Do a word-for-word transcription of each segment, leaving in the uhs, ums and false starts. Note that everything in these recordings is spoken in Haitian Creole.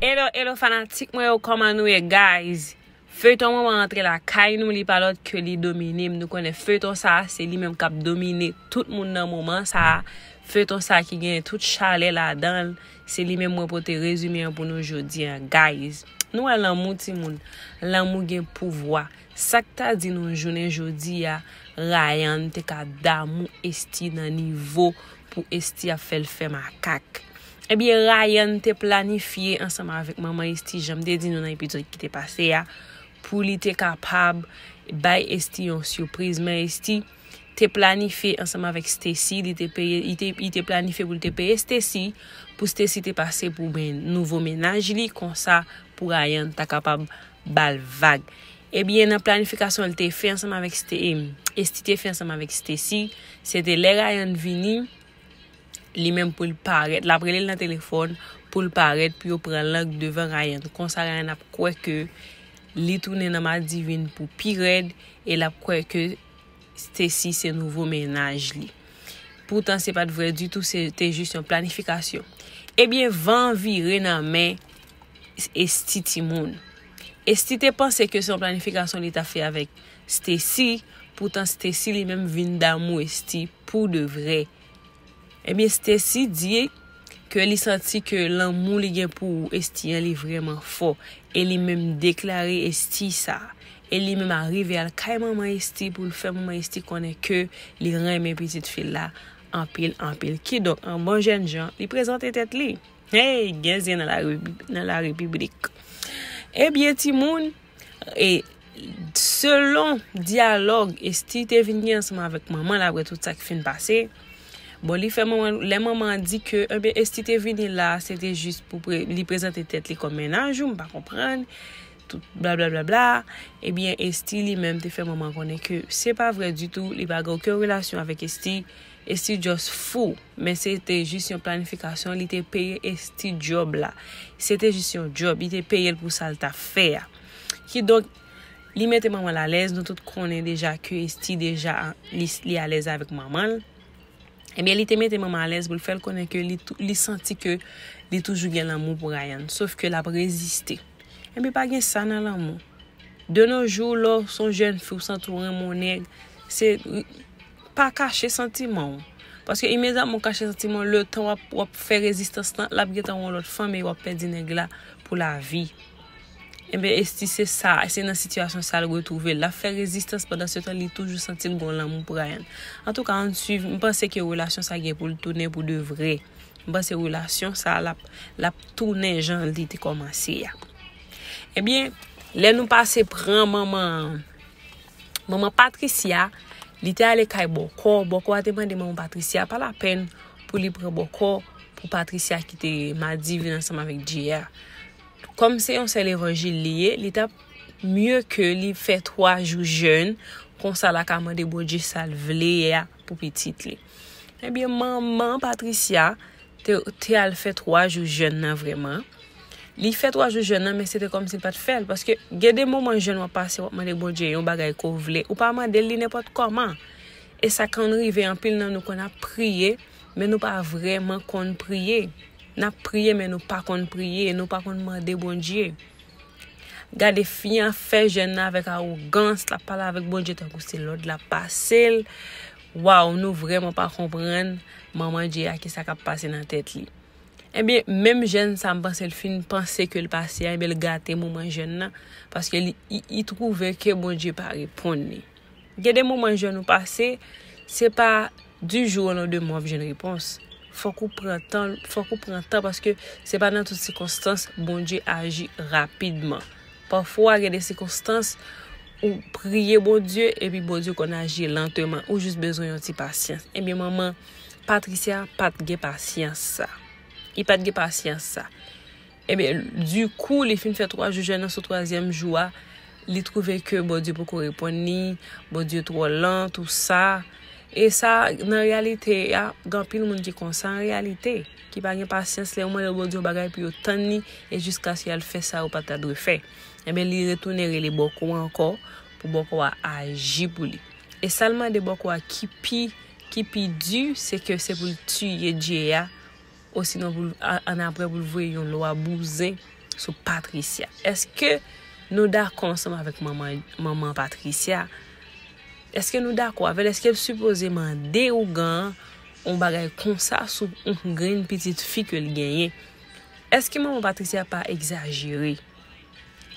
Hello, hello, fanatik mwen yo, kòman nou ye, guys? Feyton Manman Rantre Lakay Nou, li pa lòt ke li domine m. Nou konnen feyton sa a, se li menm k ap domine tout moun nan moman sa a. Feyton sa a ki gen tout chalè ladan l, se li menm mwen pote rezime an pou nou jodi a, guys. Nou wè lanmou, timoun. Lanmou gen pouvwa. Sa k ta di nou jounen jodi a, Ryan te ka damou Esty nan nivo pou Esty ap fè l fè makak. Ebyen, Ryan te planifye ansanm avèk manman Esty, jan m te di nou nan epizòd ki te pase a, pou li te kapab bay Esty yon sipriz. Men Esty te planifye ansanm avèk Stacy, li te peye, li te, li te planifye pou li te peye Stacy, pou Stacy te pase pou ben nouvo mennaj li, konsa pou Ryan ta kapab ba l vag. Ebyen, nan planifikasyon li te fè ansanm avèk Ste-, em, Esty te fè ansanm avèk Stacy, se te lè Ryan vini, li menm pou l parèt. L ap rele l nan telefòn pou l parèt, pou yo pran lang devan Ryan. Konsa, Ryan ap kwè ke li tounen nan Madivin pou pi rèd, e l ap kwè ke Stacy se nouvo mennaj li. Poutan, se pa t vrè ditou, se te jis yon planifikasyon. Ebyen, van vire nan men Esty, timoun. Esty te panse ke se yon planifikasyon li ta fè avèk Stacy, poutan Stacy li menm vin damou Esty pou de vrè. Ebyen, Stacy di ke li santi ke lanmou li gen pou Esty an, li vrèman fò. E li menm deklare Esty sa. E li menm arive al kay manman Esty pou l fè manman Esty konnen ke li renmen pitit fi l la anpil, anpil. Kidonk, an bon jènjan, li prezante tèt li. Hey, gen zen nan la repi-, nan la repiblik. Ebyen, timoun, e selon dyalòg Esty te vin gen ansanm avèk manman l apre tout sa k fin pase, bon, li fè manman, lè manman an di ke, ebyen, Esty te vini la, se te jis pou pre-, li prezante tèt li kòm mennaj ou, m pa konprann, tout blablabla. Ebyen, Esty li menm te fè manman konnen ke se pa vrè ditou, li pa gen okenn relasyon avèk Esty. Esty just fou, men se te jis yon planifikasyon, li te peye Esty djòb la. Se te jis yon djòb, li te peye l pou sa l t ap fè a. Kidonk, li mete manman l alèz, nou tout konnen deja ke Esty deja, li, li alèz avèk manman l. Ebyen, li te mete manman alèz pou l fè l konnen ke li tou-, li santi ke li toujou gen lanmou pou Ryan, sof ke l ap reziste. Ebyen, pa gen sa nan lanmou. De nos jours, lè w se yon jèn fi, w santi w renmen yon nèg, se, pa kache santiman w. Paske imedyatman w kache santiman w, letan w ap, w ap fè rezistans lan, l ap gentan yon lòt fanm e w ap pèdi nèg la pou lavi. Ebyen, Esty se sa, se nan sitiyasyon sa l retwouve l. L ap fè rezistans, pandansetan li toujou santi l gon lanmou pou Ryan. Antouka, ann swiv, m panse ke relasyon sa gen pou l tounen pou de vrè. M panse relasyon sa l ap, l ap tounen jan li te kòmanse a. Ebyen, lè nou pase pran manman, manman Patricia, li te ale kay bòkò. Bòkò a te mande manman Patricia, pa lapèn pou li pran bòkò pou Patricia kite Madivin ansanm avèk Jay a. Kòm se yon sèl evanjil li ye, li t ap mye ke li fè twa jou jèn, konsa l a ka mande Bondye sa l vle a pou pitit li. Ebyen, manman Patricia te, te al fè twa jou jèn nan vrèman. Li fè twa jou jèn nan, men se te kòmsi l pa t fè l, paske gen de moman jèn w ap pase, w ap mande Bondye yon bagay ke w vle, ou pa mande l li nenpòt kòman. E sa konn rive, anpil nan nou konn ap priye, men nou pa vrèman konn priye. N ap priye, men nou pa konn priye, nou pa konn mande Bondye. Gade fi an fè jèn nan avèk awogans, l ap pale avèk Bondye tankou se lòd l ap pase l. Waw, nou vrèman pa konprann manman Jay a kisa k ap pase nan tèt li. Ebyen, menm jèn sa, m panse l fin panse ke l pase a, ebyen, l gate moman jèn nan, paske li, li, li twouve ke Bondye pa reponn li. Gen de moman jèn ou pase, se pa du jour au lendemain w ap jwenn repons. Fòk ou pran tan, fòk ou pran tan, paske se pa nan tout sikonstans Bondye aji rapidman. Pafwa, gen de sikonstans ou priye Bondye, epi Bondye konn aji lanteman. Ou jis bezwen yon ti pasyans. Ebyen, manman Patricia pa t gen pasyans sa. Li pa t gen pasyans sa. Ebyen, dikou, li fin fè twa jou jèn nan, sou twazyèm jou a, li twouve ke Bondye poko reponn li, Bondye twò lan, tou sa. E sa, nan reyalite a, gen anpil moun ki konsa an reyalite, ki pa gen pasyans lè yo mande Bondye yon bagay pou yo tann li, e jiskaske y al fè sa yo pa ta dwe fè. Ebyen, li retounen rele bòkò a ankò, pou bòkò a aji pou li. E sa l mande bòkò a ki pi, ki pi di, se ke se pou l tiye Jay a, osinon pou l, a-, annapre pou l voye yon lwa bouzen sou Patricia? Èske nou dakò ansanm avèk manman, manman Patricia? Èske nou dakò avè l? Èske l sipoze mande ougan an yon bagay konsa sou yon grenn pitit fi ke l genyen? Èske manman Patricia pa egzajere?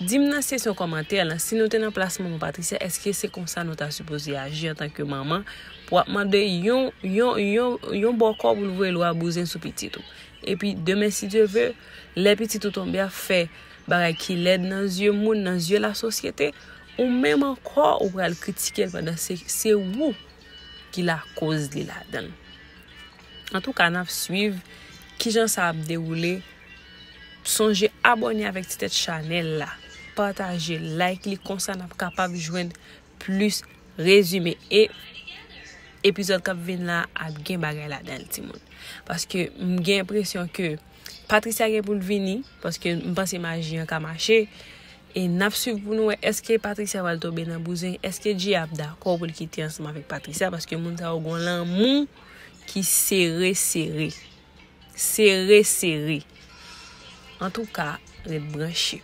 Di m nan seksyon kòmantè lan, si nou te nan plas manman Patricia, èske se konsa nou ta sipoze aji antanke manman, pou w ap mande yon, yon, yon, yon bòkò pou l voye lwa bouzen sou pitit ou? Epi demen, si Dye ve, lè pitit ou tonbe ap fè bagay ki lèd nan zye moun, nan zye lasosyete, ou menm ankò ou pral kritike l pandan se, se ou ki lakoz li ladan l. Antouka, n ap swiv kijan sa ap dewoule. Sonje abòne avèk Ti Tèt chanèl la. Pataje, like li, konsa n ap kapab jwenn plis rezime. E epizòd k ap vin la ap gen bagay ladan l, timoun. Paske m gen enpresyon ke Patricia gen pou l vini, paske m panse maji an ka mache. E n ap swiv pou nou wè èske Patricia pral tonbe nan bouzen, èske Jay ap dakò pou l kite ansanm avèk Patricia, paske moun sa yo gon lanmou ki sere sere. Sere sere. Antouka, ret branche.